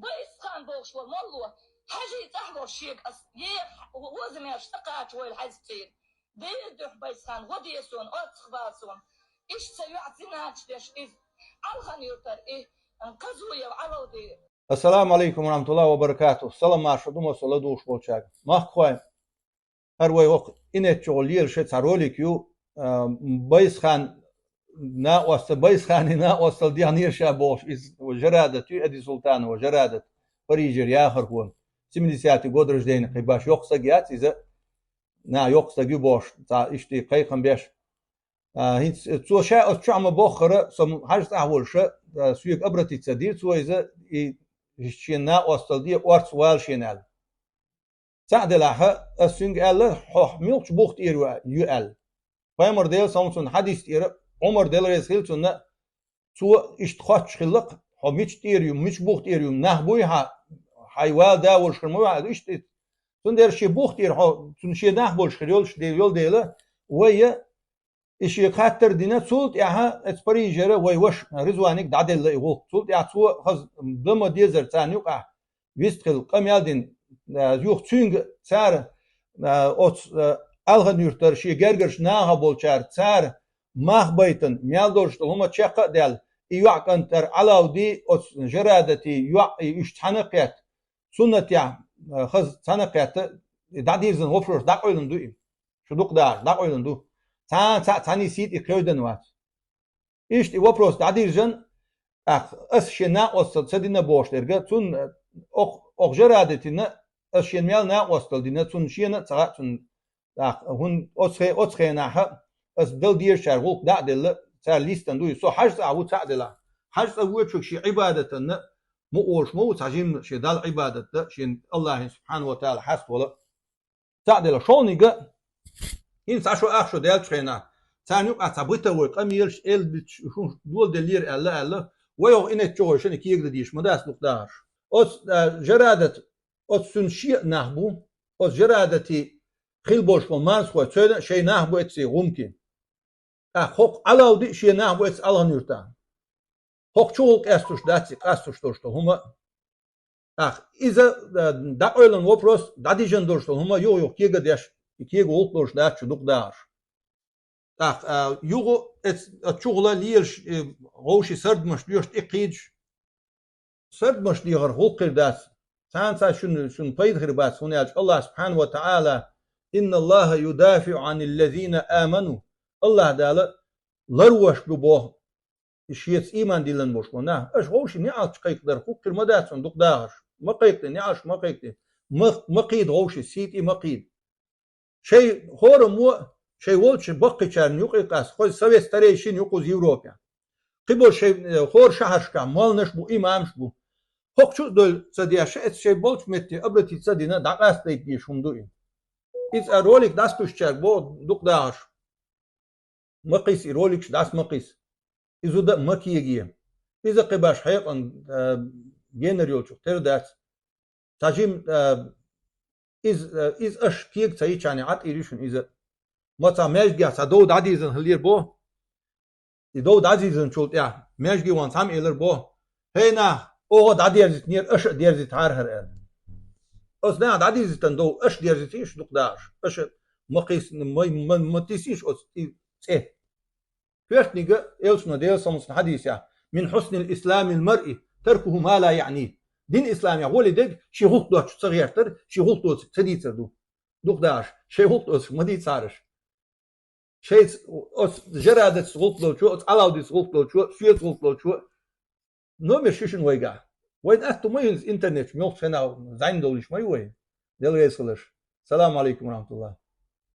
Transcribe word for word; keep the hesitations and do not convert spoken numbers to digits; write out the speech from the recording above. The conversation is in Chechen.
Байсхан бохуш волу молло, хьажий цӀахь волуш шега ас, еха, озамеш цӀа кхача войла хьаьзцийра. Дера дуьхьа Байсхан, гӀо де суна, орцах бала суна. Иштта ца йоӀ зиначу деш иза. Алхан-Юртара и, Казуев Алавди. Ассаламу алейкум ва рахматуллахи ва баракатух. Салам марша ду массо ладугӀуш болчаьрга. Махкахой, хӀара вай хӀокху инетчугӀа лелаш цхьа ролик ю, а, Байсхан накъостал, Байсхани накъостал дехнера ша бохуш, иза Жарадат ю, Эди Султанова Жарадат, Парижера яхархо, семидесятый год рождения кхин баш, йоккха стаг яц иза, на, йоккха стаг ю бохуш, цхьа иштта кхайкхам беш. А, хӀинца цо ша оцу чохь ма боххара, со хьажа цӀахь волуша, а, соьга обратиться дира цо иза, и шен накъостал де, орца вала шена аьлла. Цхьаъ делахь, ас цуьнга аьлла, хьо муьлхачу бух тӀера ю аьлла. Пайхамар Делан салам цунна хьадис тӀера, Ӏумар Дела реза хила цунна, цо иштта хоттуш хилла-кх, хьо мича тӀера ю, мича бух тӀера ю, нах буй хьан, хьайн вала да волуш хир ма ваьа, иштта. Цундела шен бух тӀера хьо, цунна шен нах болуш хир йолуш де-, йолу дела, вай я, и шега хаттар а дина, цул тӀаьхьа оцу Парижера вай ваша Ризваниг дӀаделла и гӀуллакх. Цул тӀаьхьа цо хаза дан ма дезара царна юкъахь вистхилла къамел дина, а, юха цуьнга цара, а, оцу, а, Алхан-Юртара шен гергарчу нахах болчара цара мах байтина, мел долуш долу хӀума чекх а даьлла, и йоӀ кӀантара Алавди оцу Жарадати йоӀ и уьш цхьаьна а кхетта, суннатехь, а, хаза цхьаьна а кхетта, и дӀадирзина вопрос дӀакъевлина ду и. Шу дукха дахарш дӀакъевлина ду. Цхьана цхьаъ цхьаьний сий тӀе кхевдина вац. Иштта и вопрос дӀадиржан, тӀаккха ас шен накъостал ца дина бохуш дерга, цунна, ох-, ох Жарадатина, ас шен мел накъостал дина, цунна шена а ца хаьа, цунна, тӀаккха хӀун оцу хе-, оцу хенахь ас дала дезачара гӀуллакх дӀа а делла, цара листан дуй. Со хьажа цӀа ву цхьаъ делахь. Хьажа цӀа воьдучуьнга шен Ӏибадатанна мукъолуш ма ву цхьа жимма шен Далла Ӏибадат дан, шен Аллахьин субхьана ва таала хьаставала. Цхьаъ делахь, шолгӀаниг а, хӀинца цхьа шо ах шо даьллачу хенахь, царна юкъахь цхьа бытовой къамелаш, элбиташ, хӀума доладеллера аьлла, аьлла, вай оха инетта чу гӀойшина кегадан дийш ма дац дукха дахарш. Оцу, а, Жарадат, оцу цуьнан шен а нах бу, оцу Жарадати хила болуш болу марсхой, цуьнан а шайн нах бу эцций гӀумкий. ТӀаккха хӀокху Алавди а шен нах бу эццу Алхан-Юртахь. ХӀокху чу гӀуллакх къастуш дац и къастуш долуш долу хӀума а. ТӀаккха иза, а, дӀакъевлина вопрос, дӀадижина долуш долу хӀума юха-юха кега а деш, и кега гӀуллакх долуш дац шу дукха дахарш. ТӀаккха, а, юха эц-, а, чухула лелаш, э, вовшийн сардамаш доьшуш тӀекхийдаш. Сардамаш дехар гӀуллакх хир дац. Царна цхьа шуна, шуна пайда хир бац, хӀунда аьлча Аллах субхьана ва таала: «Инна Аллаха юдафиу анил лазина аману». Аллах Дала ларвеш бу боху и шеца ийман диллина болуш болу нах. Аша вовшийн неӀалташ кхайкхадар гӀуллакх хир ма дац хьуна дукха дахарш. Ма кхайкхаде, неӀалт ма кхайкхаде. Ма, ма кхийда вовшийн, сий тӀе ма кхийда. Шайн хӀораммо, шайн волчу баккхийчарна юкъе къаста, хӀокху совет старейшин юкъуза Европехь. Кхиболу шайн, э, хӀора шахьаршкахь молланаш бу, имамаш бу. ХӀокху чу а дойлла ца деш, эцу шайн болчу метте обратиться а дина, дӀакъастадайта дезаш хӀума ду и. Иза а ролик дӀасакхуьссучаьрга боху дукха дахарш. Ма кхийса и роликаш, дӀаса ма кхийса. И зуда а ма кегае. Иза кхин баш хьекъална, а, генар йолчух тера дац. Цхьа жим, а, иза, а, иза аша кега ца йичхьана Ӏа тӀера ю шуна иза. Ма цхьа маьждигехь цхьа дов дӀадирзина хиллера бо. И дов дӀадирзинчул тӀаьхьа маьждиге ван цхьамма элира бо: «ХӀей нах, оха дӀадерзитинера, аша а дерзийтахьара хӀара», – аьлла. Оцу наха дӀадирзитина дов аша дерзийта йиш ду-кх дахарш. Аша ма кхийс-, ма, ма, ма тийса йиш оцу и цӀе. Коьртаниг а, элчано Делан салам цунна хьадийсехь: «Мин хьуснил исламил маръи таркуху ма ла яъни». Дин исламехь волий дерг шен гӀуллакх доцчу ца гӀертар, шен гӀуллакх доцург ца дийцар ду. Дукха дахарш, шайн гӀуллакх доцург ма дийцахьара аша. Шайца оцу Жарадатца гӀуллакх долчо, оцу Алавдица гӀуллакх долчо, соьца гӀуллакх долчо. Номер шу шуна вайгахь. Вайн атта ма ю хӀинца интернет чу, муьлххачу хенахь зӀамига довлуш ма ю вай. Дела реза хиларш. Салам алейкум ва рахматуллах.